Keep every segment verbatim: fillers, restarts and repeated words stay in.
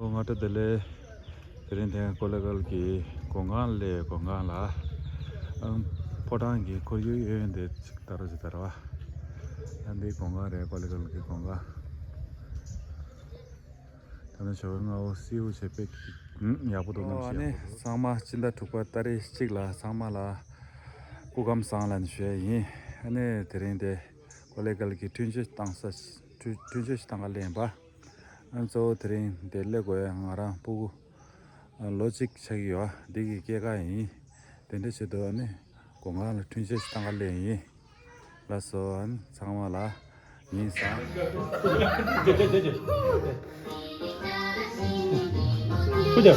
ཨོ་ང་ཏྲ་དེ་ལེ། དེ་རིང་དེ་ཀོ་ལེ་གལ་གྱི་གོ་འགང་ལས་གོ་འགང་ལ། ཨང་། ཕོ་བྲང་གི་ཁོར་ཡུག་ཡོད་ཡོད་འདི་ཅིག་ད་རོ་ཅིག་ད་རོ་བ། ཨ་འདི་གོ་འགང་རེད། ཀོ་ལེ་གལ་གྱི་གོ་འགང་། ད་ནི་ཞོགས་ལྔ་བོ་སིའུ་བྱེད་པའི་ཡག་པོ་འདུག་ཨོ་ནམ་ཨ་ཞིག་ནི་ཡག་པོ་འདུག་ཚང་མ་སྤྱི་ཟླ་དྲུག་པ་ཏ་རིག་གཅིག་ལ་ཚང་མ་ལ་སྐུ་ཁམས་བཟང་ལ་ནི་ཞུ་ཡ་ཡིན། ཨ་ནི་དེ་རིང་དེ་ཀོ་ལེ་གལ་གྱི་འཕྲིན་བཅོལ་བཏང་ས་འཕྲིན་འཕྲིན་བཅོལ་ཞིག་བཏང་ག་ལེན་པ། ཨ་གཙོ་བོ་དེ་རིང་འདིར་སླེབས་དགོས་ཡ་ང་རང་སྤུ་གུ་ལོ་གཅིག་ཆགས་ཀྱི་ཡོད། འདི་གི་སྐྱེས་སྐར་ཡིན། དེ་འདྲ་བྱེད་དུས་ཨ་ནི་གོ་འགང་ལ་འཕྲིན་བཅོལ་ཞིག་བཏང་ག་ལེན་ཡིན། ལགས་སོ། ཨ་ནི་ཚང་མ་ལ་ཉིན་བཟང་། ང་པིང་པིང་པིང་པིང་། ཆོས་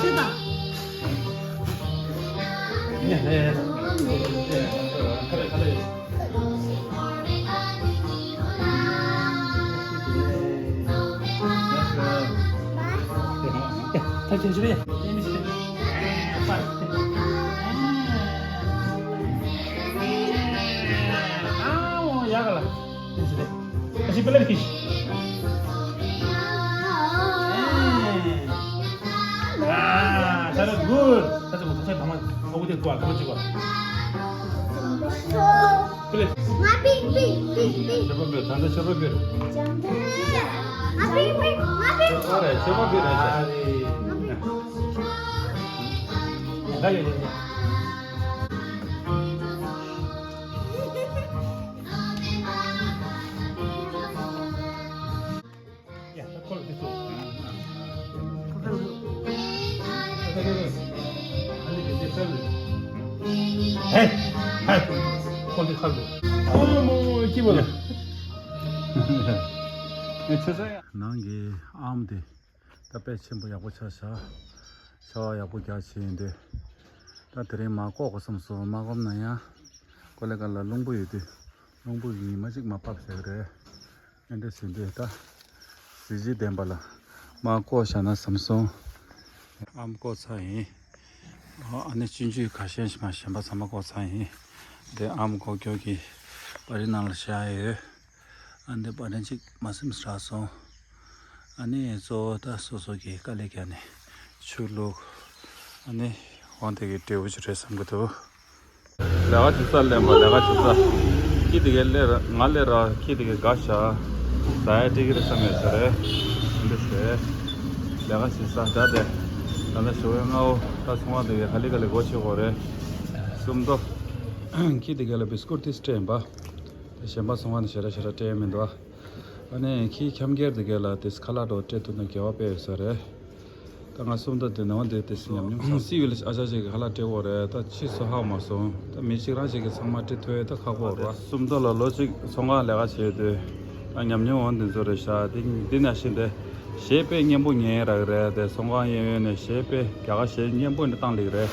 པ་འབུལ། ད་ལྟ་ཆོས་པ་འབུལ། ང་པིང་པིང་། ང་པིང་པིང་། ཨ་རེ་ཆོས་པ་འབུལ་རེད་ཤག་ད་ཡོད་ཡོད་ཡོད། ནང་གི་ཨམ་དེ་ད་དཔེ་ཆེན་པོ་ཡག་པོ་ཆགས་ཤག་ཤ་བ་ཡག་པོ་རྒྱག་བྱས་ཡིན་དུས། ད་དེ་རིང་མར་བཀོག་དགོས་བསམ་སོང་། མར་བཀོག་ན་ཡང་ཀོ་ལེ་གལ་ལ་རླུང་བུ་ཡོད་དུས། རླུང་བུ་གིས་ཉི་མ་གཅིག་མར་ཕབ་ཟེར་གི་རེད། ཨེ་འདྲ་ཟེར་དུས་ད་གཟི་བརྗིད་ལྡན་པ་ལ་མར་བཀོག་བཞག་ན་བསམ་སོང་། ཨམ་བཀོག་ཚར་ཡིན། ཨ་ནི་སྤྱོད་འཇུག་ཁ་ཤས་ཤིག་མར་གཞན་པ་ཚང་མ་བཀོག་ཚར་ཡིན། དེ་ཨམ་བཀོག་རྒྱུ་གི་པར་རིས་ནང་ལ་བཞག་ཡོད། ཨ་འདི་པར་རིས་གཅིག་མ་ཟིན་རག་སོང་། ཨ་ནི་གཙོ་བོ་ད་སོ་སོ་གི་དཀའ་ལས་བརྒྱབ་ནས་ཆུ་བླུགས། ཨ་ནི་འོང་དེ་གི་འབྲས་བུ་ཅིག་རེད་བསམ་གི་འདུག་ལས་ཀ་བྱེད་ས་ལེན་པ། ལས་ཀ་བྱེད་ས། ཁྱི་དེ་གའི་སླེབས་ར། ང་སླེབས་ར། ཁྱི་དེ་གའི་དགའ་ཤག་ཟ་ཡ་སྤྲད་ཀྱི་རེད་བསམ་ཡོད་ས་རེད། འདི་ཟེར། ལས་ཀ་བྱེད་ས་ད་དེ། ད་ལྟ་ཞོགས་པའི་སྔ་བོ་ད་ཚོང་ཁང་དེ་གའི་ག་ལེ་ག་ལེ་སྒོ་ཕྱེ་དགོས་རེད། སུམ་མདོ། ཁྱི་དེ་གའི་ལ་བི་སི་ཀུར་ཏིས་སྤྲད་ཡིན་པ། དེ་གཞན་པ་ཚོང་ཁང་ནས་ཞེ་དྲག་ཞེ་དྲག་སྤྲད་ཡ་མི་འདུག་ཨ་ནི་ཁྱི་འཁྱམ་སྒེར་དེ་གའི་ལ་དེ་ཁ་ལག་འདྲ་བོ་སྤྲད་ཐུབ་ན་དགེ་བ་དཔེ་ཡོད་ས་རེད། ད་ང་སུམ་མདོ་དེ་ནང་དེ་དེ་སྲིད་ཉམས་མྱོང་སི་ཡུལ་ཨ་ཅག་ཅིག་གི་ཁ་ལག་སྤྲད་དགོས་རེད། ད་ཕྱིས་སུ་ཧ་གོ་མ་སོང་། ད་མི་གཅིག་རང་ཅིག་གི་ཚང་མ་སྤྲད་ཐུབ་ཡ་ད་ཁག་པོ་རེད། སུམ་མདོ་ལ་ལོ་གཅིག་ཚོང་ཁང་ལས་ཀ་བྱས་དུས་ད་ཉམས་མྱོང་འོང་དེ་ཚོ་རེད་ཤག་དེ་འདི་ནང་བཞིན་དེ་གཞས་དཔེ་སྙན་པོ་ཉན་རག་གི་རེད། དེ་ཚོང་ཁང་གཡས་གཡོན་ནས་གཞས་དཔེ་རྒྱ་གར་གཞས་སྙན་པོ་འདི་བཏང་ལེགས་རེད།